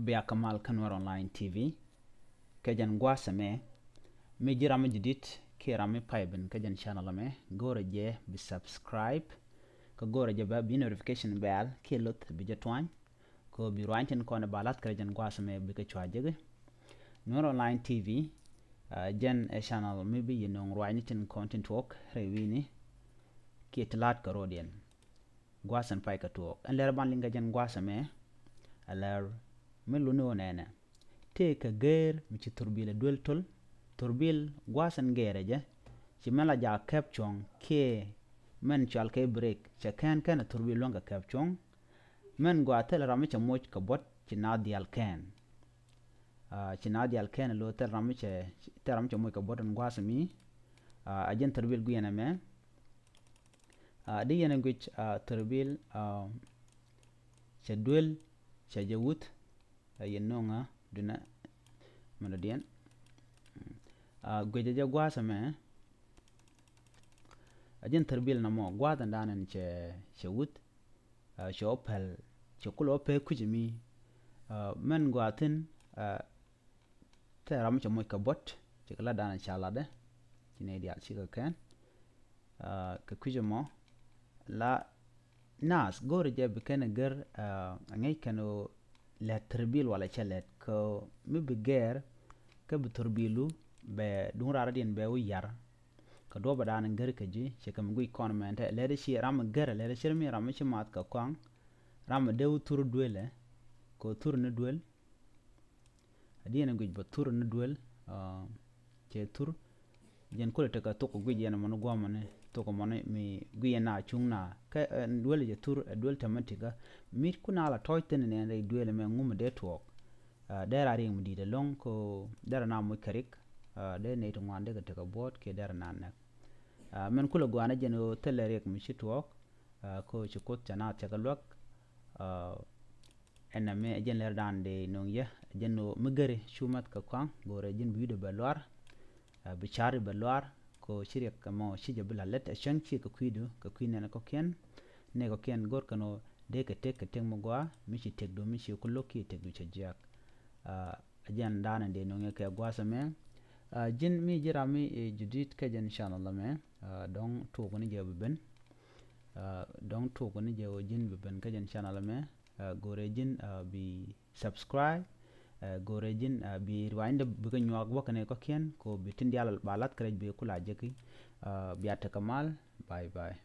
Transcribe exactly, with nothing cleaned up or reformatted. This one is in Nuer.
Bia kɛ mal kä Nuer Online T V. Kɛ jɛn gua̱a̱th ɛmɛ, mi ji̱ ram mi jadid kiɛ ram mi pay ben kä jɛn channel ɛmɛ, go̱o̱rɛ jɛ bi subscribe. Kä go̱o̱rɛ jɛ bɛ bi notification bell kiɛ loth bi jɛ tuany. Kɛ bi ruany tin kɔn ba lath kɛ jɛn gua̱a̱th ɛmɛ bi kɛ cua jek. Nuer Online T V, ah, jɛn ɛ channel mi bi yɛ nööŋ ruany tin kɔn tin tuɔk rɛy wi̱i̱ni kiɛ ti la̱t kɛ rɔɔdiɛn. Gua̱a̱th ɛn pay kɛ tuɔɔk. Ɛn lɛr ban liŋ kɛ jɛn gua̱a̱th ɛmɛ, ɛ lɛr mi luni ɣöö nɛnɛ tëë kɛ geer mi ci thurbil ɛ duel töl. Thurbil gua̱a̱th ɛn gɛɛrɛ jɛ, ci mɛn la jaak kɛp cuɔ̱ŋ kiɛ mɛn cual kɛ break, cɛ kɛn kɛn ɛ thurbil luäŋ kɛ kɛp cuɔ̱ŋ. Mɛn gɔaa thil ram mi cɛ moc kɛ buɔ̱t ci naath diaal kɛn. Ah, ci naath diaal kɛn ɛ lo̱ thil ram mi cɛ, thil ram mi cɛ moc kɛ buɔ̱t ɛn gua̱a̱th ɛmi. Ah, a jɛn thurbil guiɛn ɛmɛ. Ah, di yɛn guic, ah, thurbil, ah, cɛ duel, cɛ jɛ wuth, ah, yɛn no̱o̱ŋä dunɛ mɛn dɔ̱diɛn. Ah, guic jɛ gua̱a̱th ɛmɛ. A jɛn thurbil na mɔ gua̱a̱th ɛn da̱a̱n ɛn cɛ, cɛ wuth. Ah, cɛ wä pɛl, cɛ kulɛ wä pɛl kui̱c ɛmi. Ah, mɛn gɔaa thi̱n, ah, thil ram mi cɛ moc kɛ buɔ̱t, ci kɛ lat da̱a̱n ca latdɛ, ci nɛy diaal cikɛ kɛn. Ah, kɛ kui̱c ɛmɔ, la naath go̱o̱rɛ jɛ bi kɛn ɛ gɛr, ah, a ŋäc kɛn ɣöö lɛt thurbil walɛ cɛ lɛt, kɛ mi bi gɛr, kä bi thurbilu bɛ duŋ raar rɔ̱diɛn bɛ wä yar. Kɛ duɔ̱pɛ da̱a̱n gɛr kɛ ji̱, ci kɛ mi guic kɔn mɛn tɛ, lɛt ci ram gɛr, lɛt ci ram mi, ram mi ci math kɛ kɔaŋ, ram mi dee wä thur duelɛ, kɛ thur ni duel. A diɛn guic bä thur ni duel, ah, cɛ thur. Jɛn kulɛ tekɛ thok guic yɛn mɔni guamɔni, thok mɔni mi guic yɛn na cuŋ na. Kä, eh, duel jɛ thur, eh, duel tɛmɛ tikä. Mit kun a la tɔc thin nɛn rɛy duel mɛ ŋum dee tuɔɔk. Ah, dee ra riɛk mi di̱i̱t ɛlɔ̱ŋ ko dee ra na moc kɛ rik. Ah, dee nɛy ti ŋuan dee kɛ tekɛ buɔ̱ɔ̱t kiɛ dee ra na nɛk. Ah, mɛn kulɛ guanɛ jɛn ɣöö thilɛ riɛk mi ci tuɔɔk. Ah, ko ci Kuoth ca naath cɛ kɛ luäk. Ah, ɛn ɛmɛ ɛ jɛn lɛr da̱a̱n dee no̱o̱ŋ yɛ, ɛ jɛn ɣöö mi geri cu math kɛ kɔaŋ, go̱o̱rɛ ji̱n bi wi̱cdɛ bɛ luaar, ah, bi ca̱ri bɛ luaar, ko ci riɛk ɛmɔ ci jɛ bi la lät, ɛ cäŋ ci kɛ kui̱du, kɛ kui̱ nɛn kɔ̱kiɛn, nɛ kɔ̱kiɛn go̱r kɛn ɣöö dee kɛ tëk kɛ tëk mi gɔaa, mi ci tëkdu, mi ci ku lo̱k kiɛ tëkdu cɛ jiaak. Ah, ɛ jɛn da̱a̱n dee no̱o̱ŋ yɛ kɛ gua̱a̱th ɛmɛ. Ah, ji̱n mi ji̱ ram mi, eh, jadid kɛ jɛn channel ɛmɛ, ah, dɔ̱ŋ tuɔɔk ni jɛ bi ben. Ah, dɔ̱ŋ tuɔɔk ni jɛ ɣöö ji̱n bi ben kä jɛn channel ɛmɛ. Ah, go̱o̱rɛ ji̱n, ah, bi subscribe. Ah, go̱o̱rɛ ji̱n, ah, bi ruacni dee bikɛ nyuak bä kɛnɛ kɔ̱kiɛn, ko bi tin diaal ba lath kɛ rɛc bi kula jeki. Ah, bia tekɛ mal. Bye bye.